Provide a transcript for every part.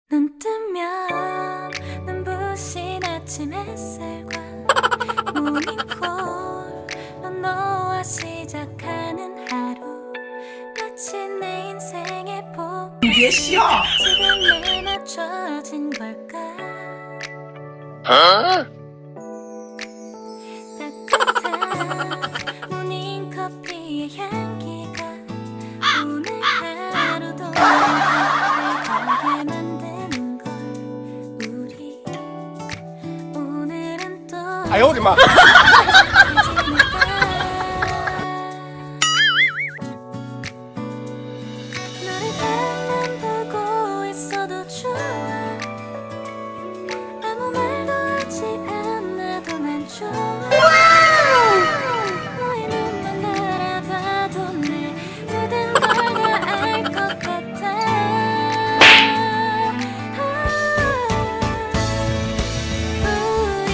눈 뜨면 눈부신 아침 햇살과 모닝콜로 너와 시작하는 하루, 마치 내 인생의 복 你别笑。 지금 내 맞춰진 걸까? 따뜻한 모닝커피의 향기가 오늘 하루도 달콤하게 만드는 걸. 우리 오늘은 또 哎呦我的妈！ 너를 바라만 보고 있어도 좋아. 아무 말도 하지 않아도 난 좋아. 너의 눈만 바라봐도 내 모든 걸 다 알 것 같아. 우린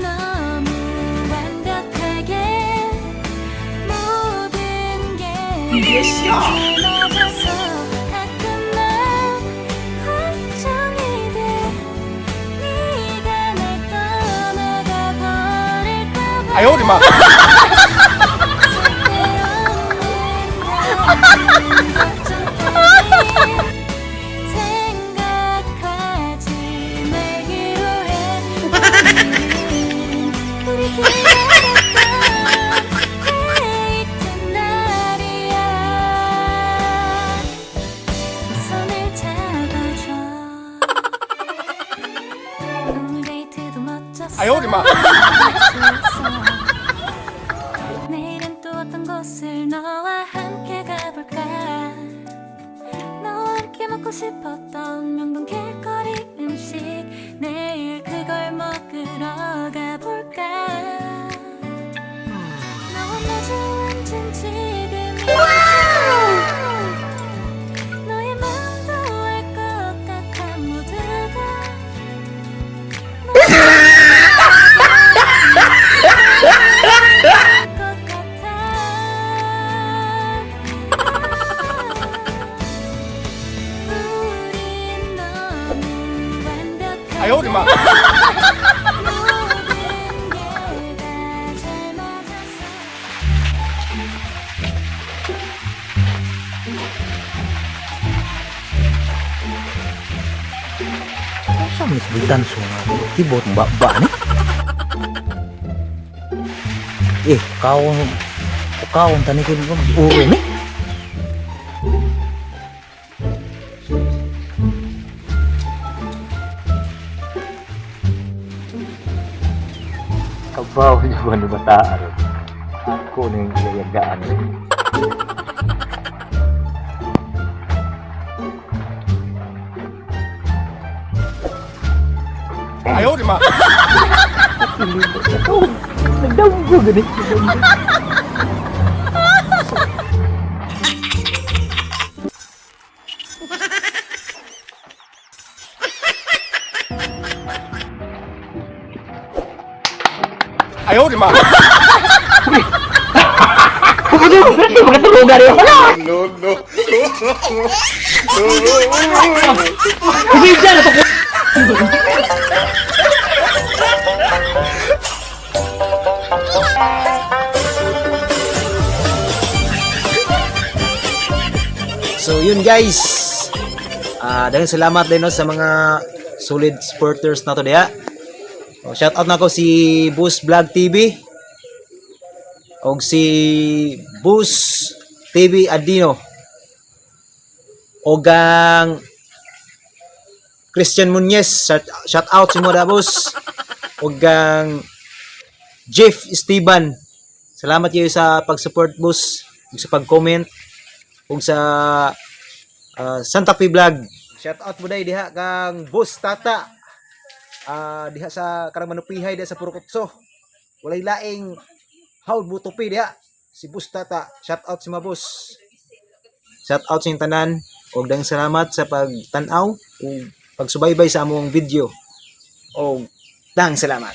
너무 완벽하게 모든 게 你别笑。 맞아서 가끔 난 걱정이 돼. 네가 날 떠나가 버릴까 봐. 哎呦我的妈！ 쓸데없는 걱정 따위 생각하지 말기로 해. 오늘은 우리 기다렸던 데이트 날이야. 내 손을 잡아줘. 오늘 데이트도 멋졌어. 哎呦我的妈！ 내일은 또 어떤 곳을 너와 함께 가볼까? 너와 함께 먹고 싶었던 명동 길거리 음식, 내일 그걸 먹으러 가볼까? 너와 마주 앉은 지금이 너의 마음도 알 것 같아. 모두가 것 같아. 우린 너무 완벽하게 哎呦我的妈！ 모든 게 다 잘 맞아서. Sa man sa danso nga keyboard ba ba ni? Eh, kaon kaon tani ko uro ni. Kabaw ni ba ni bata aron. Ako ning giyagaan. 哎呦我的妈！ Nagdamgo gani. 哎呦我的妈！ Makatulugan rin ako. No no. Kumidya na to. So yun guys. Ah, daghang salamat din no sa mga solid supporters nato diha. Oh, shout out nako si Boost Vlog TV og si Boost TV Adino og ang Christian Muñez, shout out si mo da boss. Og ang Jeff Esteban. Salamat kayo sa pag-support boss, ug sa pag-comment ug sa Santa Fe Vlog. Shout out mo day diha kang Boss Tata. Ah, diha sa karang manupihay diha sa Purokotso. Walay laing haul butupi diha si Boss Tata. Shout out si ma boss. Shout out sa inyong tanan ug daghang salamat sa pagtan-aw ug pagsubaybay sa among video. Og daghang salamat.